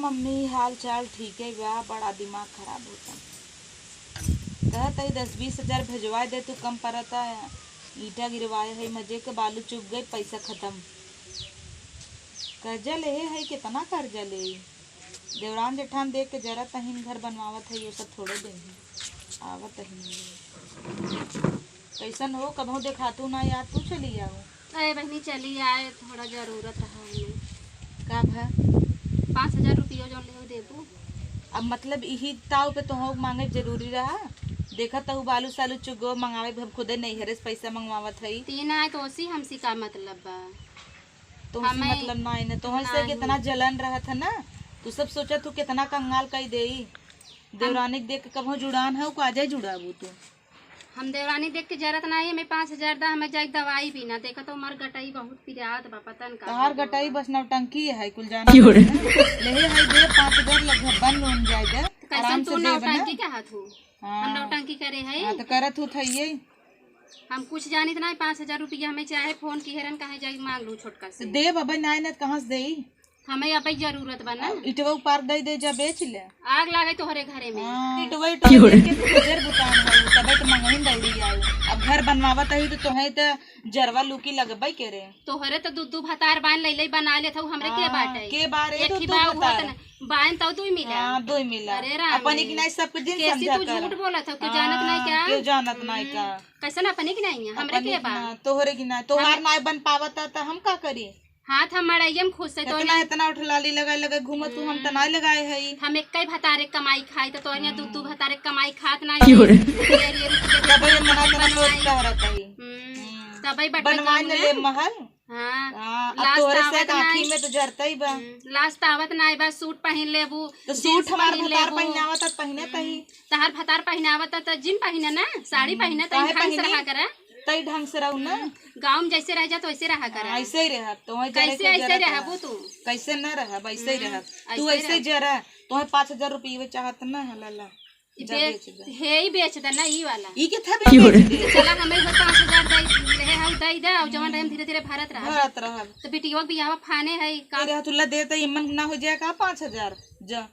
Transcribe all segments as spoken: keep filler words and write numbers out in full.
मम्मी, हाल चाल ठीके बा, बड़ा दिमाग खराब होता। कहत हई दस बीस हजार भेजवाए दे तू, कम परता। ईंटा गिरवाए हई, मजे के बालू चुग गई, पैसा खतम। कर्जा लेहे हई, केतना कर्जा लेई? देवरान जेठान देख के जरत हईन, घर बनवावत हई, वो सब थोड़े देही। आवत हईन। कैसन हो, कबहूँ देखातू ना यार, तू चली आओ। अरे बहिनी, चली आए, थोड़ा जरूरत रहा हमें। का भा? पाँच हजार रुपयो जौन लेहो देबू। अब मतलब इही ताव पे तोहू मांगे जरूरी रहा? देखत हऊ बालू सालू चुगो मंगावे, हम खुदे नैहरे से पैसा मंगवावत हई। तीन आए तो ओसी हमसे का मतलब बा? तुमसे हमें मतलब ना है ना, तोहर से नहीं। कितना जलन रहत है ना, तू सब सोचत हऊ कितना कंगाल कई देई। हम देवरानी के देख के कबहूँ जुड़ान है, का जाए जुड़ाबू तू? हम देवरानी देख के जरत नाही, हमें पाँच हजार दा, हमें जाए दवाई भी ना। देखत हऊ हमार गटई बहुत पिरात बा, पता न का तहार हो गटई गवा। बस नौटंकी है, कुल जाना क्यों रे? है ना। लेहे है दे पाँच हजार लग बन लोन जाए दे, तो कैसन आराम तू से देब ना। नौटंकी कहत हऊ? हाँ। हम नौटंकी करे है? हाँ, तो करत हऊ थइये। हम कुछ जानित नाही, पाँच हजार रुपया हमें चाहे, फोन किहे रहन, कहे जाए मांग लू छोटका से। तो देब अबे नाही ना, कहाँ से देई? हमें अबे जरूरत बा ना। आ, इटवा उपार दे दे, जा बेच ले। आग लागे तोहरे घरे में। हाँ, इटवा, इटवा क्यों रे? देख के तू गुजर बुतान हो, तबे तो मंगहिन दौड़ी आऊ। अब घर बनवावत हई तो तोहे तो जरवा लूकी लगबे के रे। तोहरे तो दू दू भतार बान ले ले बना लेत हऊ, हमरे के हाँ, बाटे? के बारे एक दू ही दू बा, उहो भतार? त न-, बान तो दुई मिला। हाँ, दुई मिला। अरे राम अपने रे। की नाही सबके दिन कैसी समझा तू कर। झूठ बोलत हऊ, क्यों जानत नाही हाँ, का? क्यों जानत नाही हम्म, का? कैसन अपने की नाही है, हमरे अपने के की बा? ना, तोहरे की ना, तोहार हमें नाही बन पावत त हम का करी? हाथ हम मड़ाइये में खुश है, तो इतना, ना इतना उठ लाली लगाए लगाए घूमत तू, हम त हम्म। ना लगाए हई। हम एक ही भतारे कमाई खाई, तो तोहरे यहाँ दू, दू हम्म। भतारे कमाई खात ना क्यों रे? ये, ये रुक के तब ये देखो, मना तना बनवाई। सोचता रहता ही। हम्म, हम्म। तब ही बटले बनवाए गाँव न में। ले महल। हाँ। हाँ, अब लास्ट तोहरे से आवत आँखी नाई। में तो जरता ही बा। हम्म, लास्ट आवत नाई बा, सूट पहिन लेबू, तो जींस सूट हमार पहिन भतार लेबू। पहिनावत है, पहिने हम्म, तही। तहार भतार पहिनावत है, तो जिन पहिने ना, साड़ी हम्म, पहिने, तही काहे ढंग से पहिनी? रहा करा। तई ढंग से रहू ना। हम्म, गाँव में जैसे रह जा तो वैसे रहा करा। हाँ, ऐसे ही रह, तो वहीं जरे कैसे के ऐसे जरा रहबू करा। तू? कैसे न रहब, ऐसे ही हम्म, रहब। तू ऐसे ऐसे रह। जरा, तोहे पाँच हजार रुपये चाहत ना है, ला, ला। ई जा बेच, बेच दे। हे ही बेच दे ना, ई वाला। ई के था क्यों बेच रे? दे? चला, हमें वो पाँच हजार दे, रहे हऊ, दे दे, और जवन रहे हम धीरे धीरे भरत रहब। भरत रहब। तो बिटिया के बियाह फाने है, का अरे, तुला दे तो ये मन ना हो जाए का पाँच हजार? जा।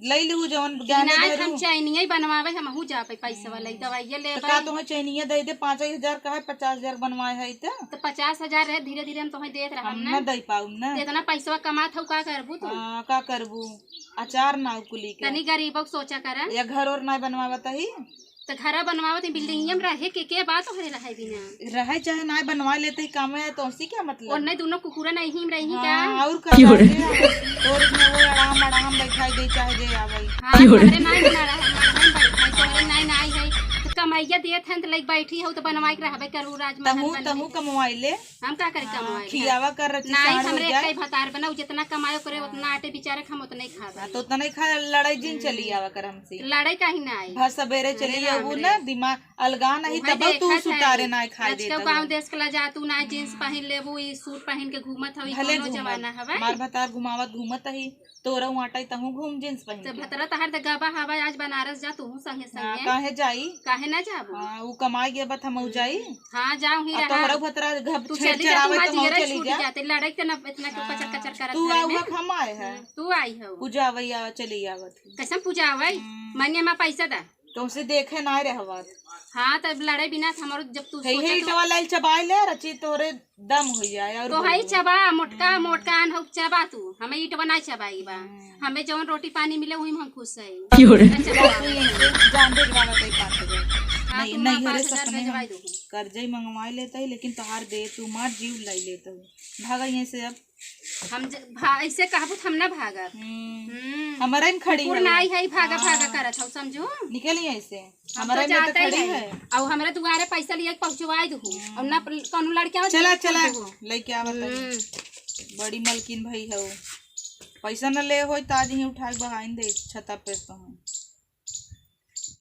लई लिहू जवन गहने इनार धरू। हम चैनिया ही बनवावे, हमहू जाबे पैसा वाला, ई हम्म। दवाइया तो लेबे। का तोहे चैनिया दे दे, पाँच हजार का है, पचास हजार बनवाए है तो? तो पचास हजार रहे, धीरे धीरे हम तोहे देत रहब हम ना। ना दे पाउब ना। तो इतना पैसा कमात हऊ, का करबू तू? हाँ, का करबू? अचार ना कुली के। तनी गरीबों के सोचा करा। या घर और ना बनवावत ही? तो घरा बनवावत ही, बिल्डिंगिया में रहे के, के बात तोहरे रहे बिना? रहे चाहे ना बनवा लेते ही, काम है तो उसी क्या मतलब? और नहीं, दोनों कुकुरा नहीं ही में रही हाँ, का? और का क्यों रे? बात है? और इसमें वो आराम, आराम बैठाई दे, चाहे जे आवे। हाँ, क्यों रे? हमरे नाई बना रहा है, हम बैठाई, तोहरे नाई, नाई है। तो कमाइया देत हन, तो लाइक बैठी हो, तो बनवाई के रहबे करू, राजमहल तहू, बन तहू गई। कमवाई ले। हम का करे हाँ, कमाई? खियावा कर रची नाई, साढ़ हो हमरे जाए। एक ही भतार बनाऊ, जितना कमायो करे, उतना हाँ। आटे बेचारे के हम उतना ही खाबे। हाँ, तो उतना ही खा, लड़ाई जिन चली हम्म। आवा कर हमसे। लड़ाई काहे ना आई? भर सबेरे अरे चली राम आऊ रे। ना, दिमाग अलगा नहीं, उहे तब तू देखत सुतारे है। ना खाए आजकल देता गाँव हूँ। देश के ला जा, तू ना जींस हम्म। पहिन लेबू, ई सूट पहिन के घूमत हऊ, ई भले कौनो घूमत, जमाना हवे? मार भतार घुमावत घूमत ही, तोरा आटा ही तहूँ घूम जींस पहिन तो के। भतरा तहार तो गबा हवा, आज बनारस जा तू संगे हाँ, संगे। काहे जाई? काहे ना जाबू? हाँ, ऊ कमाई गया बत हम हम्म। जाई। हाँ, जाऊ ही और रहा। तोहरा भतरा घर तू छेड़ चली जा, चरावे तुम्हार तो हम जियरा चली छूट जा। जाते, लड़ाई के ना इतना क्यों कचर हाँ, कचर करत तू घरे में? आऊ हम आए हैं। हम्म, तू आई हो। पूजा आवैया चली आवत। कैसन पूजा आवै? हम्म। मनिया मा पैसा दा। तुमसे देखे ना रहवत। हाँ, तब लड़े बिना त हमरो जब तू हे, हे सोचत हो। इटवा लाइल चबाई ले, रची तोरे दम हो जाए और तो हई बोलबो। चबा, मोटका, हम्म। मोटका अन हो चबा तू। हमें इटवा ना चबाई बा। हम्म। हमें जौन रोटी पानी मिले, वही में हम खुश है। क्यों रे? ना चबा। तू यहीं से जान दे, जवाब बताई पाँच हजार। हाँ, नहीं, तू माँ नहीं, हरे पाँच हजार सपने में भेजवाई दो। कर्जा ही मंगवाई लेता ही, लेकिन तोहार दे, तू मार जीव लाई लेता हूँ। भागा यहीं से अब। हम ज-, भा-, ऐसे कहबू त हम ना भागब। हम्म। हम्म। हमारा ही खड़ी कुकुर है। नाई है, भागा, हाँ। भागा करत हौ, समझू? निकल यहीं से। हम हमारा तो ही में तो जाते खड़ी हैं। है। और हमरा दुआरे पैसा लिए के पहुँचवाई दू। हम्म। और ना प-, कौनो लड़के आओ चला, देख चला। दू। लेके आवत है। हम्म। बड़ी मलकिन भई है वो। पैसा न ले होई त आज ही उठा के बहाइन दे छता पे तो हम।